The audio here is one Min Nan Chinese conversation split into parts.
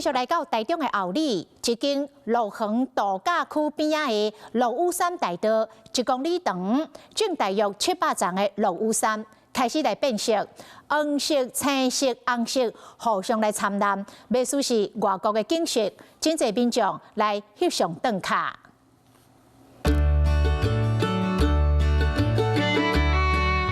續來到台中的后里，一間樂園度假區邊仔的落羽杉大道，1公里長，種大約700叢的落羽杉開始來變色，黃色、青色、紅色互相來摻染，袂輸是外國的景色，真濟民眾來翕相轉卡。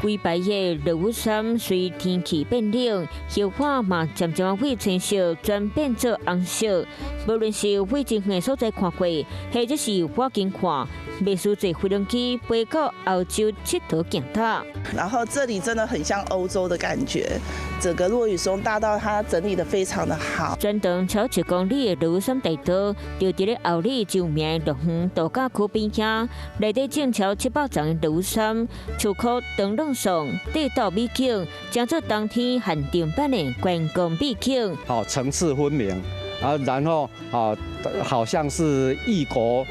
規排的落羽杉隨天氣變冷，葉花嘛漸漸對青色轉變做紅色。無論是對真遠所在看過，或者是倚近看，袂輸坐飛輪機飛到歐洲𨑨迌行搭。然後這裡真的很像歐洲的感覺，整個落羽松大道它整理得非常的好。全長超1公里的落羽杉大道，就佇咧后里著名的樂園度假區邊仔，內底種超700叢的落羽杉，樹箍長朗爽，地道美景，成做冬天限定版的觀光美景。好，層次分明啊，然後啊，好像是異國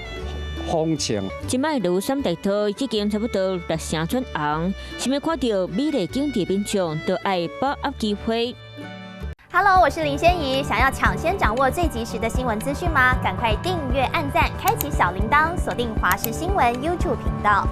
風情。這擺落羽杉大道已經差不多六成轉紅，想欲看著美麗景致民眾都愛把握機會。 Hello，我是林仙怡，想要搶先掌握最及時的新聞資訊嗎？趕快訂閱、按讚、開啟小鈴鐺，鎖定華視新聞 YouTube 頻道。